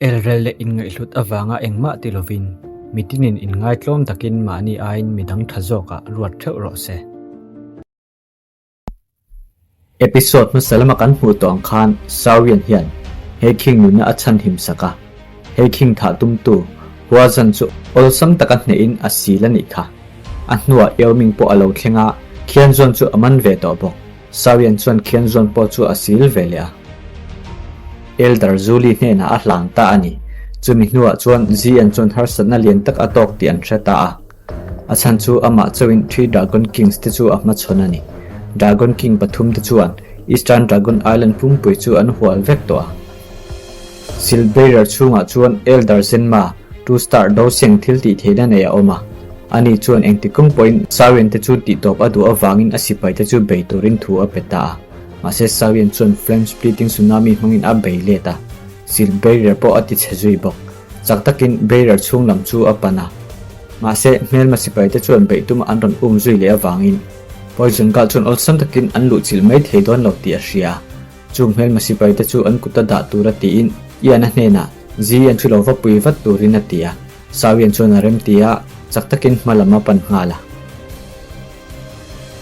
Elrel leh inngaihhlut avanga engmah ti lovin, mitinin inngaitlawm takin mahni aiin midang tha zawkah ruat theuh rawh se. Episode hmasa lama kan hmuh tawh ang khan Saurian hian he khing nunna a chhanhim sak a, he khing thah tumtu Hua Zhan chu awlsam taka hnehin a sil a nih kha. A hnuah Yao Ming pawh a lo thleng a, Khian Zuan chu a man ve tawh bawk. Saurian chuan Khian Zuan pawh chu a sil ve leh a. Elder Zuli hnenah a hlan ta a ni. Chumi hnuah chuan Zian chuan harsatna lian tak a tawk tih an hre ta a. A chhan chu amah chauhin Three Dragon Kings te chu a hmachhawn a ni. Dragon King pathum te chuan Eastern Dragon Island pumpui chu an hual vek tawh a. Silbearer chhungah chuan Elder Zenma, Two Star Doseng thil tih theihna nei a awm a. Ani chuan engti kawng pawhin Saurian te chu tihtawp a duh avangin a sipai te chu bei turin thu a pe ta a. Mahse Saurian chuan Flame Splitting Tsunami hmangin a bei let a. Silbearer pawh a ti chhe zui bawk. Chak takin Bearer chhung lam chu a pan a. Mahse, hmelma sipaite chuan beih tuma an rawn um zui leh avangin Poison Girl chuan awlsam takin an luhchilh mai thei dawn lo tih a hria. Chung hmelma sipaite chu an kuta dah tura tiin Ian-a hnenah Zian chu lo va pui vat turin a ti a. Sawian chuan a rem ti a, chak takin hma lam a pan nghal a.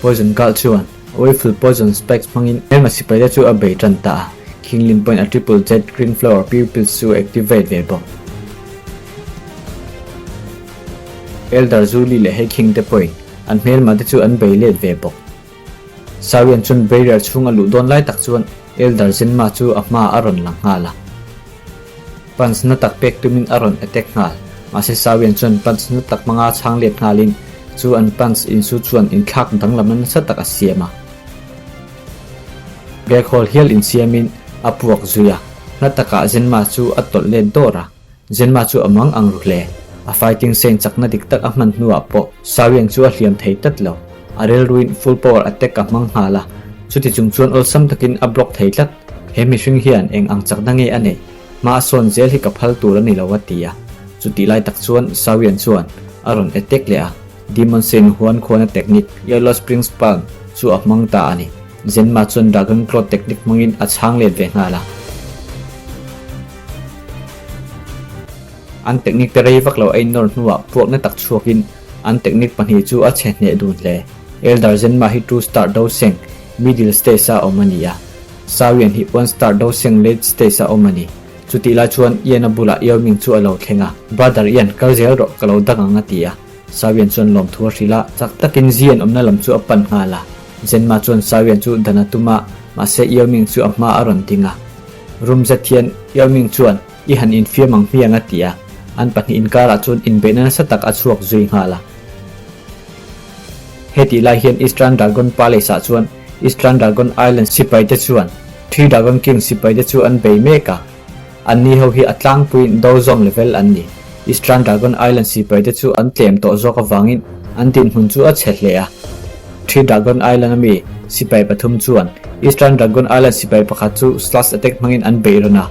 Poison Girl chuan Awful Poison Spikes hmangin hmelma sipaite chu a bei tan ta a, Khinglin pawhin a Triple Jet Green Flower Pupils chu a activate ve bawk. Elder Zuli leh hei King te pawhin an hmelma te chu an bei let ve bawk. Sawian chuan barrier chhung a luh dawn lai tak chuan Elder Zenma chu a hma a rawn lang nghal a. Punch na tak pek tumin a rawn attack nghal. Mahse Sawian chuan punch na tak hmanga chhang let nghalin chu an punch insu chuan inthlak danglamna nasa tak a siam a. Black hole hial insiamin a puak zui a, hla takah Zenma chu a tawlh let dawr a. Zenma chu a mang ang ru hle. A fighting sein chakna dik tak a hman hnuah pawh Sawian chu a hliam thei tlat lo. A rilruin full power attack a hmang nghal a, chuti chung chuan awlsam takin a block thei tlat. He mihring hian eng ang chakna nge a neih? Hma a sawn zel hi ka phal tur a ni lo a ti a. Chutih lai tak chuan Sawian chuan a rawn attack leh a, Demon Sein huan khuana technique Yellow Springs Palm chu a hmang ta a ni. Zenma chuan Dragon Claw technique hmangin a chhang let ve nghal a. An technique te rei vak lo a innawr hnuah puakna tak chhuakin an technique pahnih chu a chhe hneh dun hle. Elder Zenma hi two star do seng middle stage a awm a ni a, Sawian hi one star do seng late stage a awm a ni. Chutih lai chuan Ian-a bulah Yao Ming chu a lo thleng a, Brother Ian, kal zel rawh, ka lo dang ang a ti a. Sawian chuan lawmthu a hrilh a, chak takin Zian awmna lam chu a pan nghal a. Zenma chuan Sawian chu dan a tum a, mahse Yao Ming chu a hma a rawn ding a. Rum zet hian Yao Ming chuan, I han infiam ang hmiang a ti a, an pahnih inkarah chuan inbeihna nasa tak a chhuak zui nghal a. Hetih lai hian Eastern Dragon Palace ah chuan Eastern Dragon Island sipaite chuan Three Dragon King sipaite chu an bei mek a, anni ho hi a tlangpuiin Dozong level an ni. Eastern Dragon Island sipaite chu an tlem tawh zawk avangin an dinhmun chu a chhe hle a. Three Dragon Island ami sipai pathum chuan Eastern Dragon Island sipai pakhat chu slash attack hmangin an beih rawn a.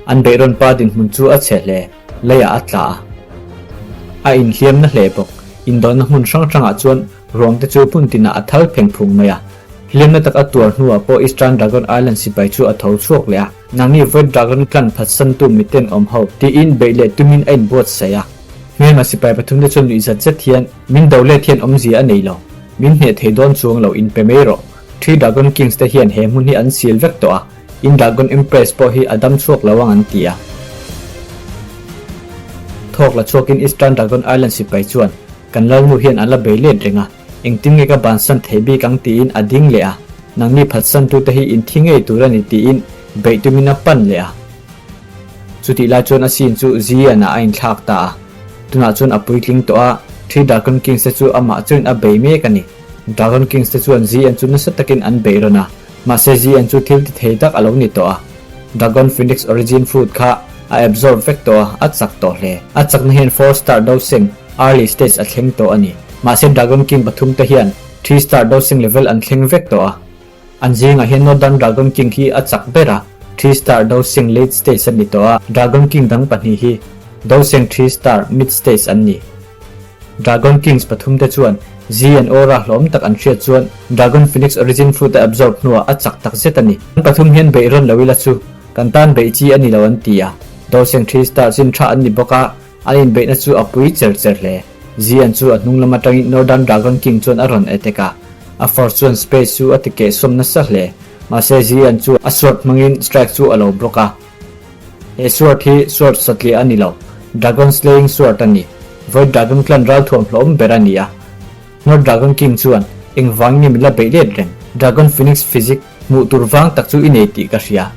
An beih rawn pa dinhmun chu a chhe hle, leiah a tla a. A inhliamna hle bawk. Indawhna hmun hrang hrangah chuan ruang te chu hmun tinah a thal pheng phung mai a. Hliamna tak a tuar hnuah pawh Eastern Dragon Island sipai chu a tho chhuak leh a. Nangni Void Dragon clan phatsantu miten awm ho tiin beih leh tumin a inbuatsaih a. Hmelma sipai pathum te chuan nuih zat zet hian min do let hian awmzia a nei lo. Min hneh thei dawn chuang lo in pe mai rawh. Three Dragon Kings te hian he hmun hi an sil vek tawh a, in Dragon Empress pawh hi a dam chhuak lo ang an ti a. Thawk la chhuakin Eastern Dragon Island sipai chuan kan lalnu hian an la bei let reng a, engtin nge ka bansan thei bik ang tiin a ding leh a, nangni phatsantute hi in thi ngei tur a ni tiin beih tumin a pan leh a. Chutih lai chuan a scene chu Zion-ah a inthlak ta a, tunah chuan a puitling tawh a, Three Dragon Kings te chu amah chuan a bei mek a ni. Dragon Kings te chuan Zion chu nasa takin an beih rawn a, mahse Zion chu thil ti thei tak a lo ni tawh a. Dragon Phoenix Origin Fruit kha a absorb vek tawh a, a chak tawh hle. A chakna hian Four Star Dosing early stage a thleng tawh a ni. Mahse Dragon King pathum te hian Three Star Dosing level an thleng vek tawh a. An zingah hian Northern Dragon King hi a chak ber a, Three Star Dosing late stage a ni tawh a, Dragon King dang pahnih hi Dosing Three Star mid stage an ni. Dragon Kings pathum te chuan Zi and Aura hlawm tak an hriat chuan Dragon Phoenix Origin Fruit a absorb hnuah a chak tak zet a ni. An pathum hian beih rawn lo ila chu kan tan beih chi a ni lo an ti a. Doseng Three Star chin tha an ni bawk a, an inbeihna chu a pui cher cher hle. Zian chu a hnung lam atangin Northern Dragon King chuan a rawn attack a, a force chuan space chu a ti kehsawm nasa hle. Mahse Zian chu a sword hmangin strike chu a lo block a. He sword hi sword satliah a ni lo, Dragon Slaying Sword a ni. Void Dragon Clan ralthuam hlawm ber a ni a. North Dragon King chuan engvang nge min la beih let reng? Dragon Phoenix Physic hmuh tur vang tak chu i nei tih ka hria.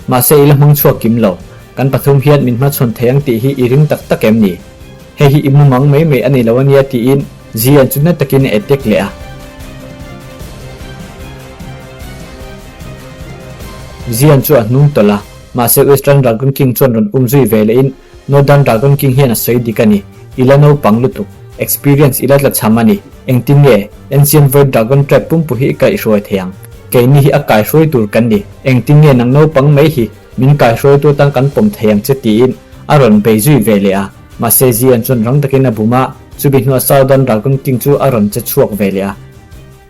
Mahse i la hmang chhuak kim lo. Kan pathum hian min hmachhawn thei ang tih hi i ring tak tak em ni? Hei hi i mumang mai mai a ni lo ania tiin Zian chu na takin a attack leh a. Zian chu a hnung tawlh a, mahse Western Dragon King chuan rawn um zui ve lehin Northern Dragon King hian a sawi dik a ni. I la naupang lutuk. Experience i la tla cham a ni. Engtin nge Ancient Void Dragon Tribe pumpu hi i kaihhruai thei ang? Keini hi a kaihruai tur kan ni. Engtin nge nang naupang mai hi min kaihruaitu atan kan pawm thei ang che tiin a rawn bei zui ve leh a. Mahse Zion chuan rang takin a bum a, chumi hnuah Southern Dragon King chu a rawn che chhuak ve leh a.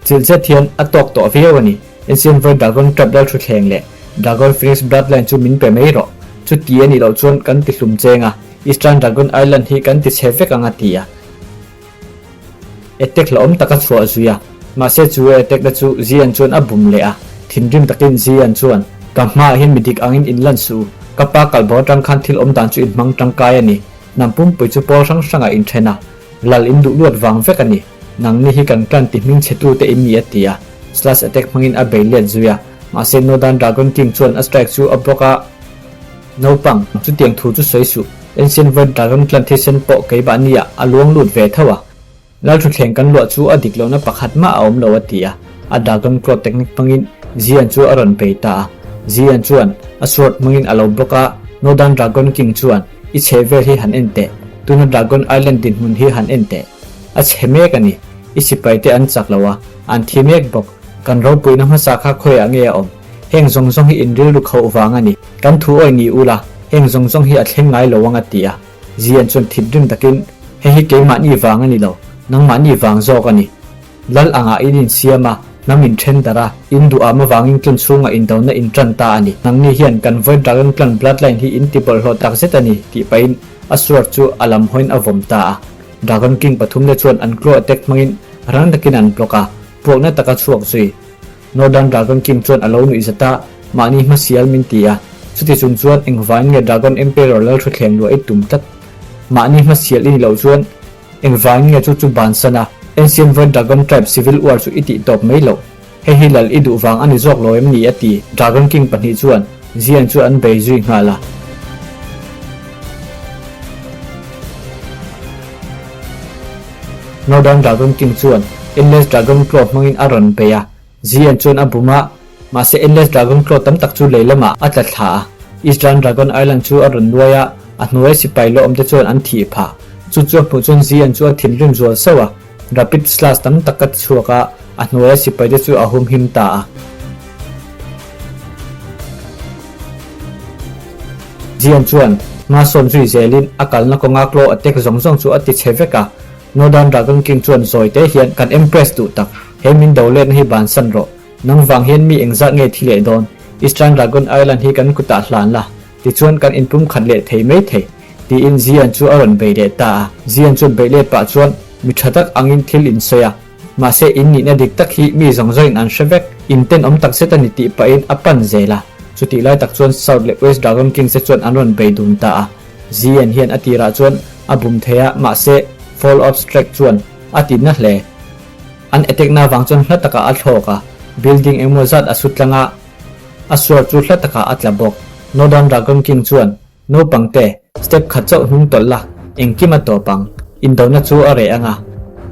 Chilh zet hian a tawk tawh viau a ni. Ancient Void Dragon Tribe Lalthutthleng leh Dragon Phoenix Bloodline chu min pe mai rawh. Chuti a nih loh chuan kan ti hlum cheng a, Eastern Dragon Island hi kan ti chhe vek ang a ti a. Attack hlauhawm tak a chhuah zui a, mahse chu attack na chu Zian chuan a bum leh a, thinrim takin Zian chuan, Ka hmaah hian mi dik angin in lan suh u, ka pa kalbo atang khan thil awm dan chu in hmang tangkai a ni, hnam pumpui chu pawl hrang hrangah in then a, lal in duh luat vang vek a ni, nangni hi kan clan ti hming chhe tute in ni a ti a, slash attack hmangin a bei let zui a, mahse Northern Dragon King chuan a strike chu a block a. Naupang, chutiang thu chu sawi suh. Ancient Void Dragon Clan thisen pawh keimahni ah a luang lut ve tho a. Lalthuthleng kan luah chu a dik lohna pakhat mah a awm lo a ti a. A Dragon Claw technique hmangin Zian chu a rawn bei ta a. Zian chuan a sword hmangin a lo block a, Northern Dragon King chuan i chhe vel hi han en teh, tuna Dragon Island dinhmun hi han en teh. A chhe mek a ni. I sipai te an chak lo a, an thi mek bawk. Kan ropuina hmasa kha khawiah nge a awm? Heng zawng zawng hi in rilru khauh vang a ni. Kan thu awi ni ula, heng zawng zawng hi a thleng ngai lo ang a ti a. Zian chuan thitrim takin, Hei hi keimahni vang a ni lo, nangmahni vang zawk a ni. Lal angah in insiam a, hnam in then darh a, in duham avangin tlun chhungah indona in tan ta a ni. Nangni hian kan Void Dragon Clan bloodline hi in ti bawlhhlawh tak zet a ni, tih pahin a sword chu a lam hawiin a vawm ta a. Dragon King pathumte chuan an claw attack hmangin rang takin an block a, puakna taka chhuak zui. Northern Dragon King chuan a lo nuih zat a, mahni hmasial min ti a, chuti chung chuan engvangin nge Dragon Emperor Lalthuthleng luah i tum tlat? Mahni hmasial i ni loh chuan engvangin nge chu chu bansan a, Ancient Void Dragon Tribe Civil War chu i tih tawp mai loh? Hei hi lal i duh vang a ni zawk lo em ni? a ti. Dragon King pahnih chuan Zian chu an bei zui nghal a. Northern Dragon King chuan Endless Dragon Claw hmangin a rawn bei a, Zian chuan a bum a, mahse Endless Dragon Claw tam tak chu lei lamah a tla thla a. Eastern Dragon Island chu a rawn nuai a, a hnuai sipai lawmte chuan an thih phah. Chu chu a hmuh chuan Zian chu a thinrim zual sauh a, Rapid Slash tam tak a tichhuak a, a hnuaia sipaite chu a humhim ta a. Zian chuan hma sawn zui zelin a kalna kawnga claw attack zawng zawng chu a ti chhe vek a. Northern Dragon King chuan zawi te hian kan Empress duh tak, he min do letna hi bansan rawh. Nang vang hian mi engzat nge thi leh dawn? Eastern Dragon Island hi kan kutah hlan la, tichuan kan inpum khat leh thei mai thei, tiin Zian chu a rawn bei leh ta a. Zian chuan beih let pah chuan mi tha tak angin thil in sawi a. Mahse in nihna dik tak hi mi zawng zawngin an hre vek, in tenawm tak zet a ni tih pahin a pan zel a. Chutih lai tak chuan South leh West Dragon Kings te chuan an rawn bei dun ta a. Zian hian a tirah chuan a bum thei a, mahse Fall of Strike chuan a ti na hle. An attack na vang chuan hla takah a thlawk a, building engmaw zat a su tlang a, a suar chu hla takah a tla bawk. Northern Dragon King chuan Naupang te, step khat chauh hnung tawlh la, engkim a tawp ang. Indona chu a reh ang a,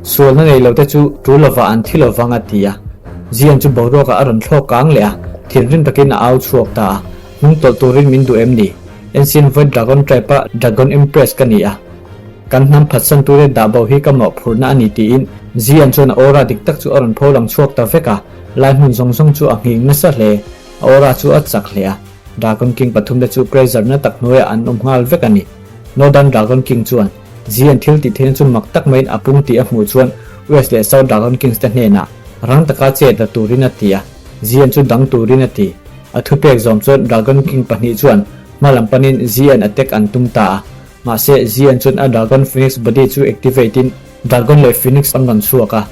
sualna nei lo te chu tul lovah an thi lovang a ti a. Zian chu boruakah a rawn thlawk kang leh a, thinrim takin a au chhuak ta a, Hnung tawlh turin min duh em ni? Ancient Void Dragon Tribe-a Dragon Empress ka ni a, kan hnam phatsan ture dah bo hi ka mawhphurhna a ni tiin Zian chuan a aura dik tak chu a rawn pho lang chhuak ta vek a, lai hmun zawng zawng chu a nghing nasa hle, a aura chu a chak hle a. Dragon King pathum te chu pressure na tak hnuaiah an awm nghal vek a ni. Northern Dragon King chuan Zian thil tih theihna chu mak tak maiin a pung tih a hmuh chuan West leh South Dragon Kings te hnenah rang taka chet la turin a ti a, Zian chu dang turin a ti. A thupek zawm chuan Dragon King pahnih chuan. Hma lam panin Zian attack an tum ta a. Mahse, Zian chuan a Dragon Phoenix body chu activate in Dragon leh Phoenix an rawn chhuak a.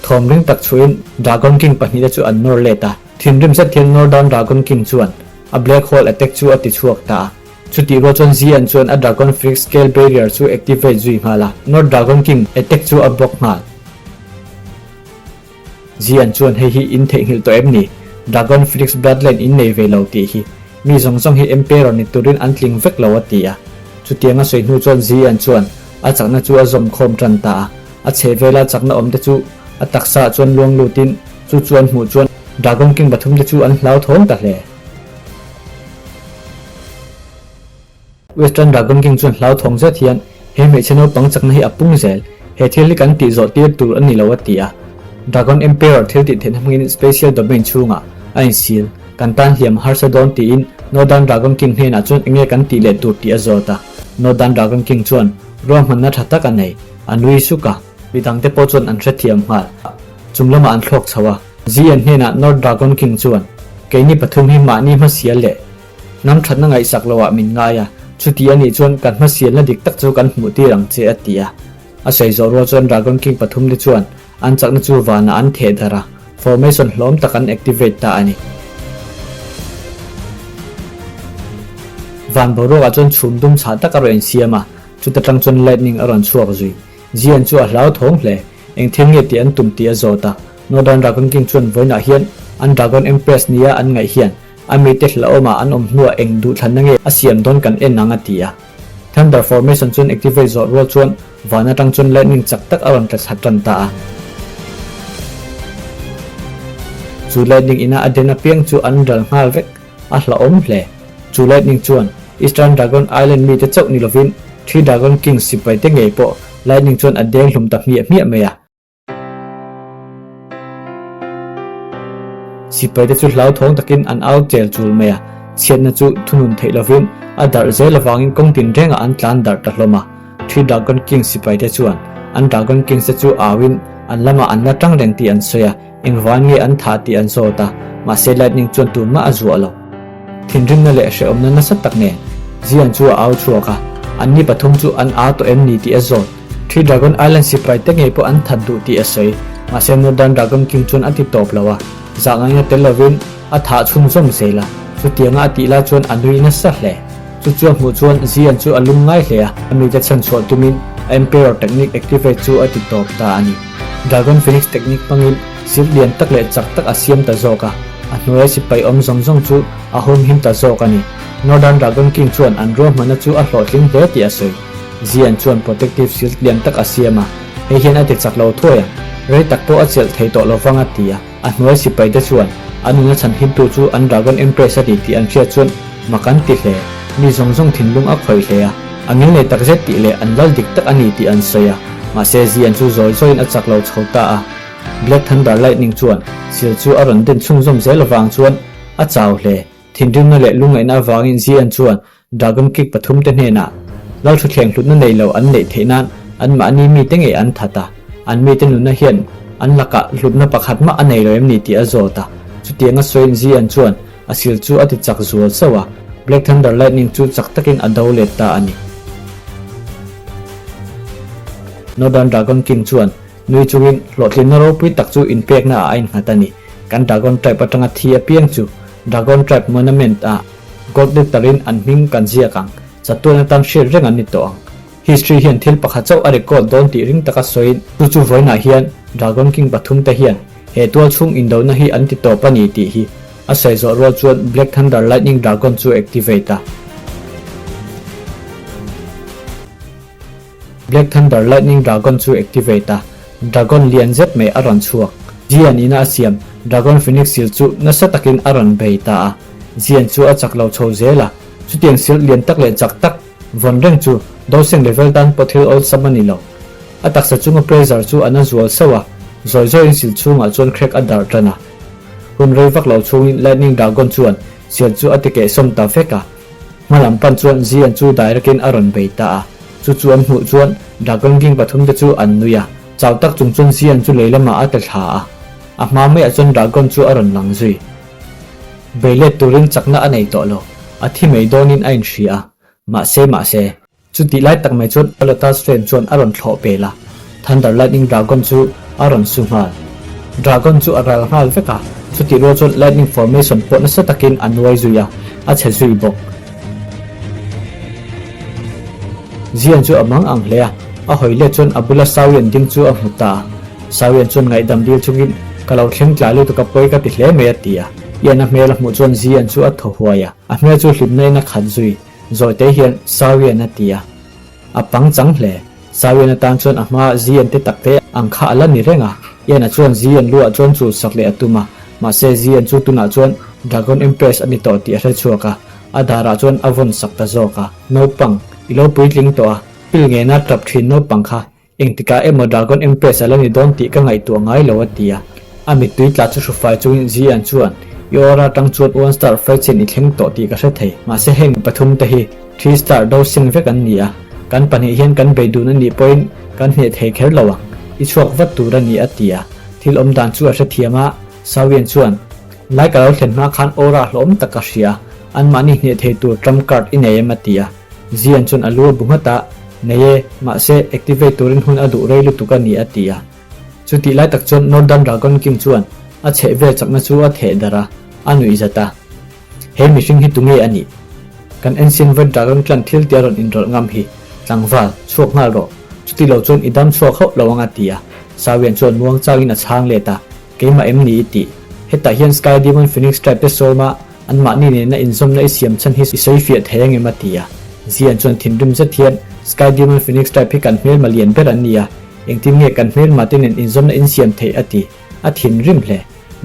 Thawm ring tak chhuahin Dragon King pahnihte chu an nawr let a. Thinrim zet hian Northern Dragon King chuan a Black Hole attack chu a ti chhuak ta a. Chutih rual chuan Zian chuan a Dragon Phoenix Scale Barrier chu activate zui nghal a, North Dragon King attack chu a block nghal. Zian chuan hei hi in theihnghilh tawh em ni? Dragon Phoenix Bloodline in nei ve lo tih hi. Mi zawng zawng hi Emperor ni turin an tling vek lo a ti a. Chutianga sawi hnu chuan Zian chuan a chakna chu a zawm khawm tan ta a. A chhehvela chakna awm te chu a taksa ah chuan luang lutin chu chu an hmuh chuan Dragon King pathum te chu an hlauthawng ta hle. Western Dragon King chuan hlauthawng zet hian he hmeichhe naupang chakna hi a pung zel, he thil hi kan tih zawh tir tur a ni lo a ti a. Dragon Emperor thil tih theihna hmangin Spatial Domain chhungah a insil, kan tan hliam a harsa dawn tiin Northern Dragon King hnenah chuan enge kan tih leh tur tih a zawt a. Northern Dragon King chuan ruahmanna tha tak a nei, a nui suk a. Midangte pawh chuan an hrethiam nghal. Chung lamah an thlawk chho a. Zion hnenah North Dragon King chuan, Keini pathum hi mahni hmasial leh hnam thatna ngaihsak loah min ngai a, chuti a nih chuan kan hmasialna dik tak chu kan hmuh tir ang che a ti a. A sawi zawh rual chuan Dragon King pathum te chuan an chakna chu vanah an theh darh a, formation hlawm tak an activate ta a ni. Van boruakah chuan chhum dum chhah tak a rawn insiam a, chuta tang chuan lightning a rawn chhuak zui. Zion chu a hlauthawng hle. Eng thil nge tih an tum tih a zawt a. Northern Dragon King chuan vawiinah hian an Dragon Empress nia an ngaih hian a mite hlauhawmah an awm hnuah eng duhthlanna nge a siam dawn kan en ang a ti a. Thunder Formation chuan activate zawh rual chuan van atang chuan lightning chak tak a rawn tla thla tan ta a. Chu lightning ina a den apiang chu an ral nghal vek. A hlauhawm hle. Chu lightning chuan Eastern Dragon Island mite chauh ni lovin Three Dragon Kings sipai te ngei pawh lightning chuan a deng hlum ta hmiah hmiah mai a. Sipai te chu hlauthawng takin an au chel chul mai a, chhiatna chu thunun theih lovin a darh zel avangin kawng tinrengah an tlan darh ta hlawm a. Three Dragon Kings sipai te chuan an Dragon Kings te chu auin an lamah an la tang reng tih an sawi a. Engvan nge an thah tih an zawt a, mahse lightning chuan tumah a zuah lo. Thinrimna leh hrehawmna nasa tak nen Zion chu a au chhuak a, anni pathum chu an aa tawh em ni tih a zawt. Three Dragon Island sipai te ngei pawh an that duh tih a sawi, mahse Northern Dragon King chuan a ti tawp lo a, zah ngaihna tel lovin a thah chhunzawm zel a, chutianga a tih lai chuan a nui nasa hle. Chu chu a hmuh chuan Zion chu a lung ngai hle a, a mite chhan chhuah tumin a Emperor Technique activate chu a ti tawp ta a ni. Dragon Phoenix Technique hmangin silh lian tak leh chak tak a siam ta zawk a, a hnuaia sipai awm zawng zawng chu a humhim ta zawk a ni. Northern Dragon King chuan an ruahmanna chu a hlawhtling hle tih a sawi. Zion chuan protective shield lian tak a siam a, hei hian a ti chak lo thuai ang, rei tak pawh a chelh thei tawh lovang a ti a. A hnuai sipaite chuan a nuna chhan himtu chu an Dragon Empress a ni tih an hriat chuan mak an ti hle. Mi zawng zawng thinlung a khawih hle a, a ngilnei tak zet tih leh an lal dik tak a ni tih an sawi a. Mahse Zian chu zawi zawiin a chak lo chho ta a. Black Thunder Lightning chuan sil chu a rawn den chhunzawm zel avang chuan a chau hle. Thinrimna leh lungngaihna avangin Zian chuan Dragon Kick pathumte hnenah Lalthuthleng hlutna nei lo an neih theih nan anmahni mite ngei an that a, an mite nunna hian an lakah hlutna pakhat mah a nei lo em ni tih a zawt a. Chutianga sawiin Zian chuan a sil chu a ti chak zual sauh a, Black Thunder Lightning chu chak takin a do let ta a ni. Northern Dragon King chuan nui chungin hlawhtlinna ropui tak chu inpekna ah a innghat a ni. Kan Dragon Tribe atanga thi apiang chu Dragon Tribe Monument ah God letter-in an hming kan ziak ang, chatuan atan hriat reng an ni tawh ang. History hian thil pakhat chauh a record dawn tih ring taka sawiin, chu chu vawiinah hian Dragon King pathum te hian he tual chhung indona hi an ti tawp a ni tih hi a sawi zawh rual chuan Black Thunder Lightning Dragon chu activate a. Black Thunder Lightning Dragon chu activate a, Dragon lian zet mai a rawn chhuak. Jian ina a siam Dragon Phoenix sil chu nasa takin a rawn bei ta a. Jian chu a chak lo chho zel a, chutiang sil lian tak leh chak tak vawn reng chu dosing level tan pawh thil awlsam a ni lo. A taksa chunga pressure chu a na zual sauh a, zawi zawiin sil chhungah chuan crack a darh tan a. Hun rei vak lo chhungin Lightning Dragon chuan sil chu a ti kehsawm ta vek a. Hma lam pan chuan Zian chu direct-in a rawn bei ta a. Chu chu an hmuh chuan Dragon King pathum te chu an nui a. Chau tak chung chuan Zian chu lei lamah a tla thla a. A hma maiah chuan Dragon chu a rawn lang zui. Bei let turin chakna a nei tawh lo. A thi mai dawnin a inhria a, mahse mahse. Chutih lai tak mai chuan Lotus Flame chuan a rawn thlawh pel a, Thunder Lightning Dragon chu a rawn su nghal. Dragon chu a ral nghal vek a, chutih rual chuan Lightning Formation pawh nasa takin a nuai zui a, a chhe zui bawk. Zian chu a mang ang hle a, a hawi let chuan a bula Sawian ding chu a hmu ta a. Sawian chuan ngaihdam dil chungin, Ka lo thleng tlai lutuk a pawi ka ti hle mai a ti a. Ian a hmel a hmuh chuan Zian chu a thaw huai a, a hmel chu hlimna in a khat zui. Zawite hian Sawian a ti a, a pang chang hle. Sawian atan chuan a hma Zian te tak te ang kha a la ni reng a. Ian-a chuan Zian luah chuan chul sak leh a tum a, mahse Zian chu tunah chuan Dragon Empress a ni tawh tih a hre chhuak a, a darah chuan a vawn sak ta zawk a. Naupang, i lo puitling tawh a, pil ngena tap thin naupang kha Engtikah emaw Dragon Empress a la ni dawn tih ka ngaihtuah ngai lo a ti a. A mittui tla chu hrufai chungin Zian chuan, I aw atang chuan one star fai chen i thleng tawh tih ka hre thei. Mahse heng pathum te hi three star do seng vek an ni a. Kan pahnih hian kan bei dun a nih pawhin kan hneh thei kher lo ang. I chhuak vat tur a ni a ti a. Thil awm dan chu a hrethiam a, Sawian chuan, Lai ka lo thlen hma khan aura hlawm tak ka hria a, anmahni hneh thei tur trump card i nei em a ti a. Zian chuan a lu a bu nghat a, Nei e, mahse activate turin hun a duh rei lutuk a ni a ti a. Chutih lai tak chuan Northern Dragon King chuan a chheh vel chakna chu a theh darh a, a nuih zat a. He mihring hi tunge a nih? Kan Ancient Red Dragon Clan thil tia rawn inrawlh ngam hi, tlangval, chhuak nghal rawh. Chuti lo chuan i dam chhuak hauh lo ang a ti a. Sawian chuan muang changin a chhang let a, Keimah em ni i tih? Hetah hian Sky Demon Phoenix Tribe te sawma anmahni nena inzawmna i siam chhan hi i sawi fiah thei angem a ti a. Zian chuan thinrim zet hian Sky Demon Phoenix Tribe hi kan hmelma lian ber an ni a, engtin nge kan hmelma te nen inzawmna in siam theih a ti. A thinrim hle.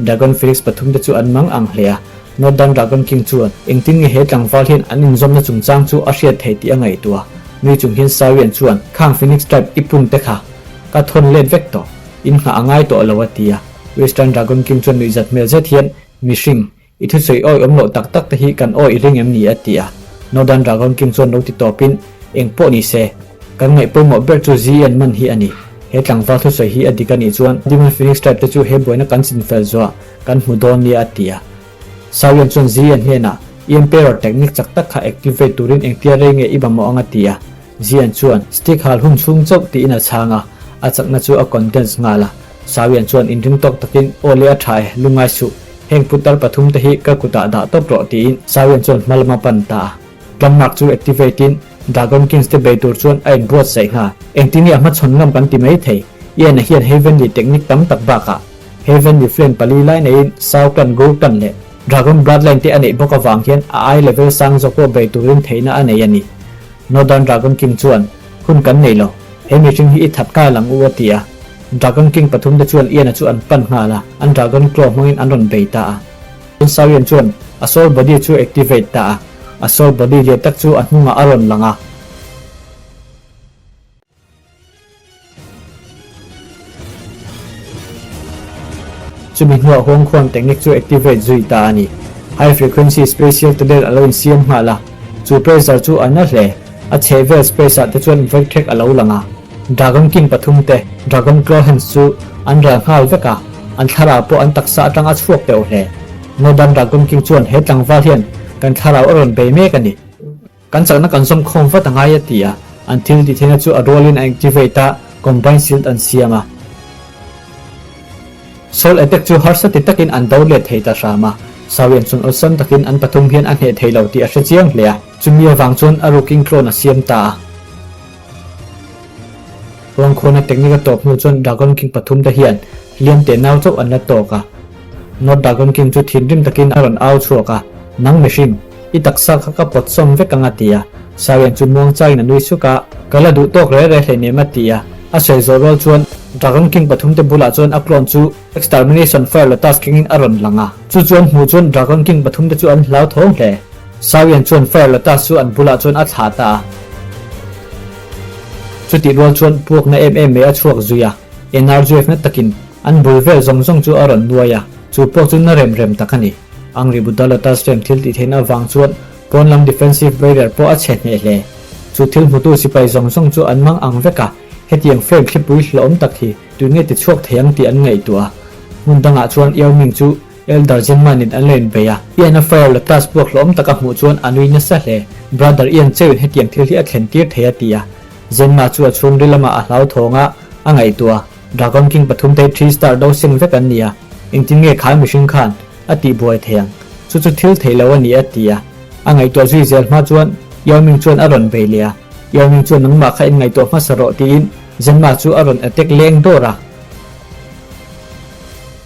Dragon Phoenix pathum te chu an mang ang hle a. Northern Dragon King chuan engtin nge he tlangval hian an inzawmna chungchang chu a hriat theih tih a ngaihtuah. Nui chung hian Sawian chuan khang Phoenix Tribe i pun te kha ka thawn let vek tawh. In nghah a ngai tawh lo a ti a. Western Dragon King chuan nuihzat hmel zet hian, Mihring, i thusawi awi awm loh tak tak te hi kan awi i ring em ni? a ti a. Northern Dragon King chuan lo ti tawpin, Eng pawh ni se, kan ngaih pawimawh ber chu ZN man hi a ni. He tlangval thusawi hi a dik a nih chuan Demon Phoenix Tribe te chu he buaina kan chinfel zuah kan hmu dawn nia a ti a. Sawian chuan ZN hnenah, I Emperor technique chak tak kha activate turin engtia rei nge i mamawh ang a ti a. Zian chuan stick hal hun chhung chauh tiin a chhang a, a chakna chu a condense nghal a. Sawian chuan inring tawk takin, Aw le a tha e, lungngai suh, heng putar pathum te hi ka kutah dah tawp rawh tiin Sawian chuan hma lam a pan ta a. Tlangnak chu activate in Dragon Kings te bei tur chuan a inbuatsaih nghal. Engtin nge a hmachhawn ngam kan ti mai thei? Ian-a hian Heavenly technique tam tak bakah Heavenly Flame pali lai neiin Sao Clan, Gou Clan leh Dragon Bloodline te a neih bawk avang hian a ai level sang zawk pawh bei turin theihna a nei a ni. Northern Dragon King chuan, Hun kan nei lo, he mihring hi i that nghal ang u a ti a. Dragon King pathum te chuan Ian-a chu an pan nghal a, an Dragon Claw hmangin an rawn bei ta a. Sawian chuan a soul body chu activate ta a, a soul body lian tak chu a hnungah a rawn lang a. Chumi hnuah huang khuan technique chu activate zui ta a ni. High frequency spatial tunnel a lo insiam nghal a, chu pressure chu a na hle. A chheh vel space ah te chuan vectrek a lo lang a. Dragon King pathum te, Dragon Claw Hands chu an ral nghal vek a, an thlarau pawh an taksa atang a chhuak teuh hle. Northern Dragon King chuan he tlangval hian kan thlarau a rawn bei mek a ni. Kan chakna kan zawm khawm vat a ngai a ti a, an thil tih theihna chu a rualin a activate a, combine shield an siam a. Soul attack chu harsa ti takin an do let thei ta hram a, Sawian chuan awlsam takin an pathum hian a hneh thei lo tih a hre chiang hle a, chumi avang chuan a rukin clone a siam ta a. Ruangkhuana technique a tawp hnu chuan Dragon King pathum te hian hliam teh nau chauh an la tawk a. North Dragon King chu thinrim takin a rawn au chhuak a, Nang mihring, i taksa kha ka pawt sawm vek ang a ti a. Sawian chu muang changin a nui suk a, Ka la duh tawk re re hleinem a ti a. A sawi zawh rual chuan Dragon King pathum te bulah chuan a clone chu Extermination Fire Lotus kengin a rawn lang a. Chu chuan hmuh chuan Dragon King pathum te chu an hlauthawng hle. Sawian chuan Fire Lotus chu an bulah chuan a thlah ta a. Chutih rual chuan puakna em em mai a chhuak zui a, NRGF na takin an bul vel zawng zawng chu a rawn nuai a, chu pawh chu na rem rem tak a ni. Angri Buddha Lotus rem thil tih theihna avang chuan pawn lam defensive barrier pawh a chhe hneh hle. Chu thil hmutu sipai zawng zawng chu an mang ang vek a, hetiang frame thlipui hlawm tak hi tun nge ti chhuak thei ang tih an ngaihtuah a. Hmun dangah chuan Yao Ming chu. Elder Zenman in an lo inbei a. Ian a Fire Lotus buak hlawm tak a hmuh chuan a nui nasa hle. Brother Ian cheuin hetiang thil hi a thlen tir thei a ti a. Zenma chu a chhungril lamah a hlauthawng a, a ngaihtuah a. Dragon King pathumte hi Three Star do seng vek an ni a, engtin nge kha mihring khan a tihbuai thei ang? Chu chu thil theih lo a ni a ti a. A ngaihtuah zui zel hma chuan Yao Ming chuan a rawn bei leh a. Yao Ming chuan nangmah kha in ngaihtuah hmasa rawh tiin Zenma chu a rawn attack leng dawr a.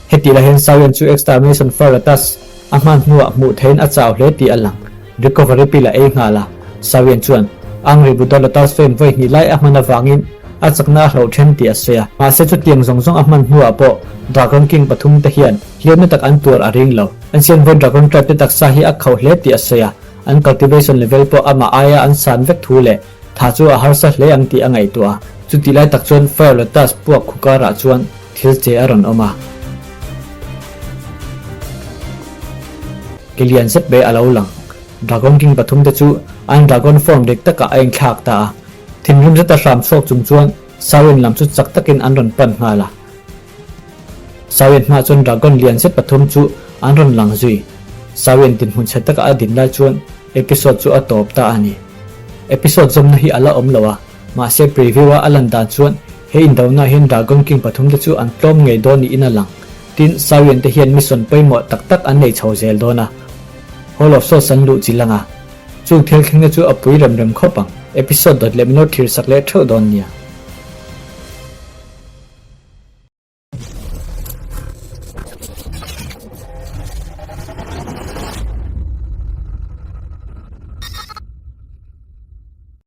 Heti lah hian Xiaoyan chu Extermination Apparatus a hman hnuah hmuh theihin a chau hle tih a lang. Recovery pill a ei nghal a. Xiaoyan chuan Angry Buddha Lotus Flame vawi hnih lai a hman avangin a chakna a hloh then tih a sawi a. Mahse chutiang zawng zawng a hman hnuah pawh Dragon King pathum te hian hliamna tak an tuar a ring lo. Ancient Void Dragon Tribe te taksa hi a khauh hle tih a sawi a. An cultivation level pawh amah aia an san vek thu leh Tha chu a harsa hle ang tih a ngaihtuah a. Chutih lai tak chuan Fire Lotus puak khu karah chuan thil che a rawn awm a. Ke lian zet mai a lo lang. Dragon King pathum te chu an Dragon form dik takah a inthlak ta a. Thinrim zeta hram chhuak chung chuan Siren lam chu chak takin an rawn pan nghal a. Siren hmaah chuan Dragon lian zet pathum chu an rawn lang zui. Siren dinhmun chhe taka a din lai chuan Episode chu a tawp ta a ni. Episode zawmna hi a la awm lo a, mahse preview a a lan dan chuan he indona hian Dragon King pathum te chu an tlawm ngei dawn niin a lang. Tin, Saurian te hian mission pawimawh tak tak an nei chho zel dawn a. Hall of Swords an luh chi lang a. Chung thil thleng te chu a pui rem rem khawp ang. Episode dawt leh min lo thlir sak leh theuh dawn nia.